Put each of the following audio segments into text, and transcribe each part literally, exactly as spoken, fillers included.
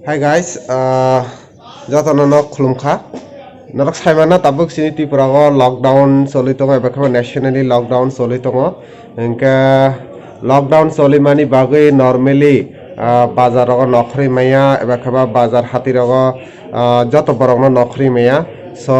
Hi guys, ah, jotono no khulumkha. Norok saimano tabuk chini Tripura o lockdown choli tongo, eba khe nationally lockdown choli tongo. Hingke lockdown choli mani bagwi normally, ah, bazar rogo nokhorwi maya, eba khe ba bazar hati rogo, ah, joto borok no nokhorwi maya. So,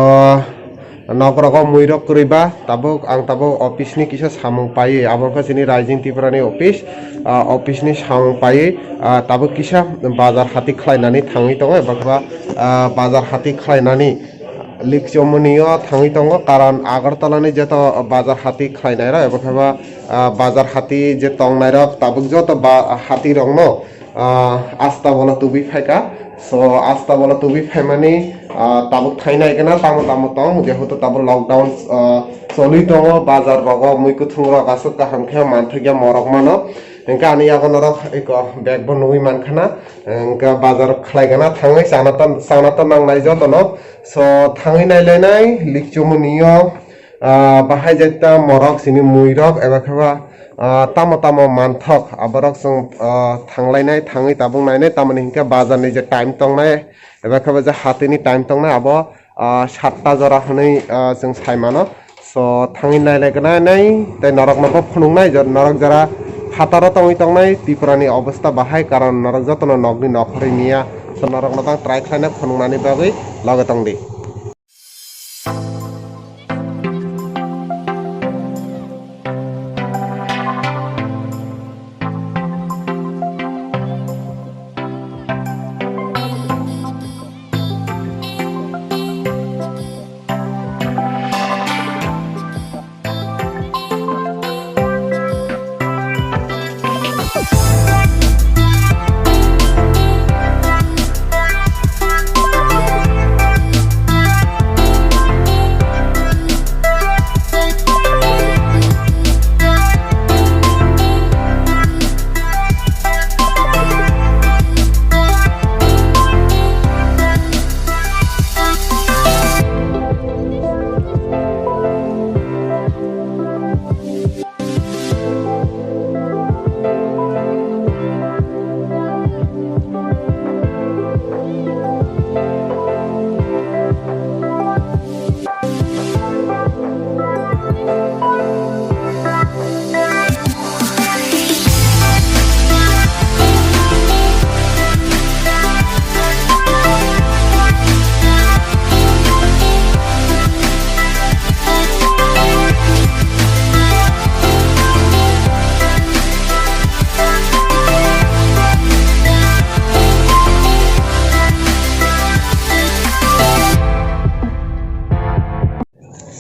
nok rogo mui rok kwrwi ba, tabuk ang tabuk office ni kisa samung paiwi, abo khe chini Rising Tripura ni office, ah, office ni samung paiwi, ah, tabuk kisa bazar hati khlainani thangwi tongo, eba khe ba, ah, bazar hati khlainani likchomoni o thangwi tongo, karon Agartala ni jeto bazar hati khlainai rok, eba khe ba, ah, bazar hati je tongnai rok tabuk joto ba hati rok no ah, asta bola tubui phaikha. So, asta bola tubui phaimani, ah, tabuk thainai gana tamo tamo tong, jehetu tabuk lockdown, ah, choli tongo, bazar rogo mui kuthung rok aswk kaham khe manthokya morok mano. Hingke ani yago norok eko bag bo nugui mankhana, hingke bazar khlai gana thangwi chana ta, chana ta nangnai jotono. So, thangwi nailainai likchomoni o, ah, bahai jeta morok sini mui rok eba khe ba, ah, tamo tamo manthok aborok chwng, ah, thanglainai, thangwi tabuk nainai, tamoni hinkhe bazar ni je time tongnai eba khe ba je hati ni time tongnai abo, ah, satta jora hwnwi, ah, chwng sai mano. So thangwi nailai gwnai nai tei norok no bo phunuknai je norok jora phataro tongwi tongnai Tripura ni obostha bahai, karon norok jotono nokni nokhorwi niya. So norok no bang try khlaina phunuknani bagwi loge tongdi.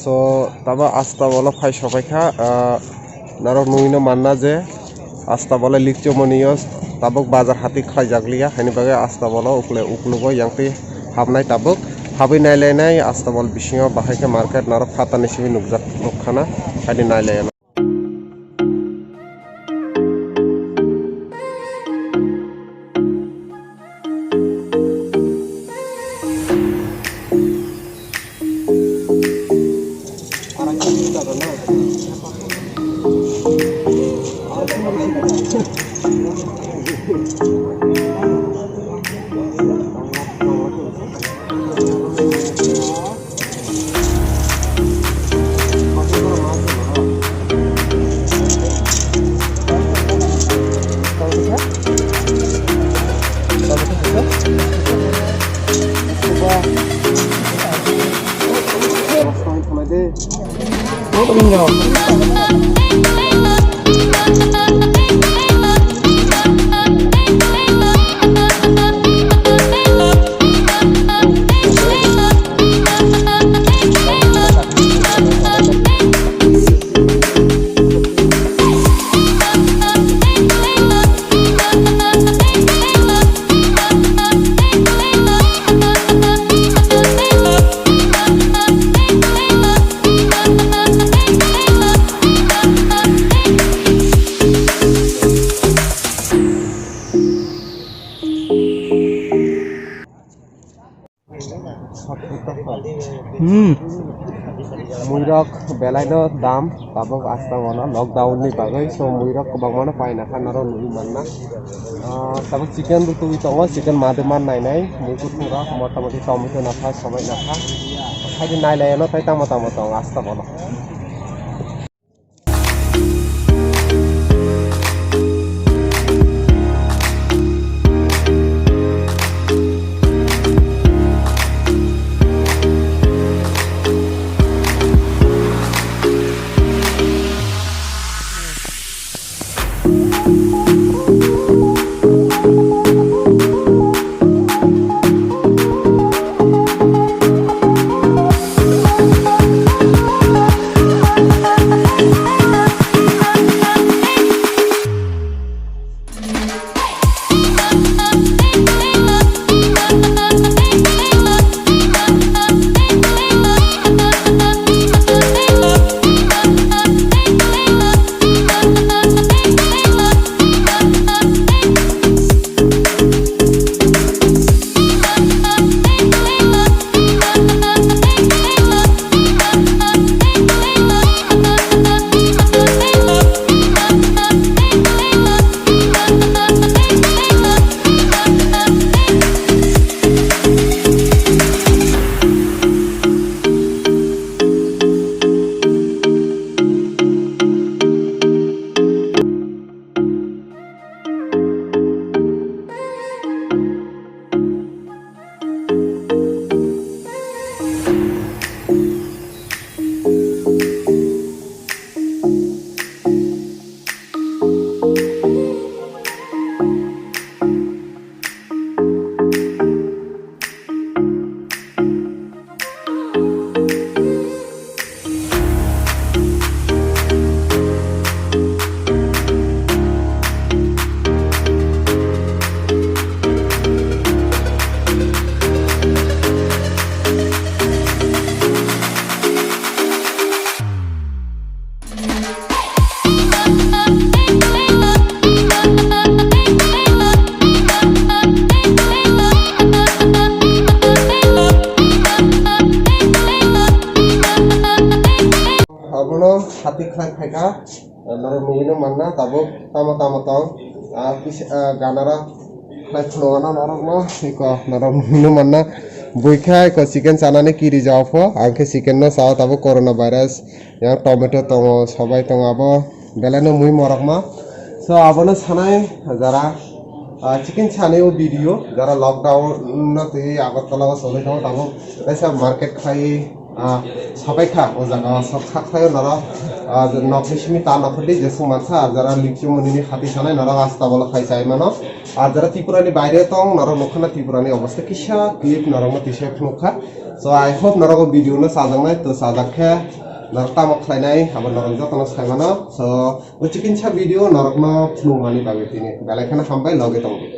So, tabo asta bolo phai sopai kha, ah, norok nugwino manna je asta bolo likchomoni yo tabuk bazar hati khlaijak liya, haini bagwi asta bolo ukle uklugo yang twi habnai tabuk. Habwi nailainai asta bol bisingo bahai khe market norok phatani simi nukjak nukkhana, haini nailaio. Hmm. Muirok belai no dam, tabuk asta bono lockdown ni bagwi, so muirok kwbangma no paina kha norok nugwi manna. Ah, tabuk chicken bo twi tongo, chicken made man nai nai, mui kuthung rok, mota moti tomato napha, sobai napha. Khaidi nai lai no tai tamo tamo tong asta bono. Abono hati khlai phaikha, norok nugwino manna tabuk tamo tamo tong. Ah, kis-, ah, ganara khlai phunukgano norokno, eko norok nugwino manna. Buikha eko chicken chanani kiri jao pho, ang khe chicken no chao tabuk corona virus. Yang tomato tongo, sobai tongo, abo belai no mui morokma. So, abono sanai jara, ah, chicken sanai o video, jara lockdown no twi Agartala o choli tongo, tabuk kaisa market khai, ah, sabai kha o jaga o, sok sak khai o norok, ah, nok ni simi ta nokho di jeswng mansa, jara likchung muni ni hati sanai norok asta bolo khai chai mano. Ar jara Tripura ni baire tong, norok nukha na Tripura ni obostha kisa clip norok no tisa phunukha. So, I hope norok o video no chajaknai, to chajak khe norok tamo khlainai, abo norok jotono sai mano. So, o chicken sa video norokno phunukmani bagwi tini belai kheno hambai, loge tongdi.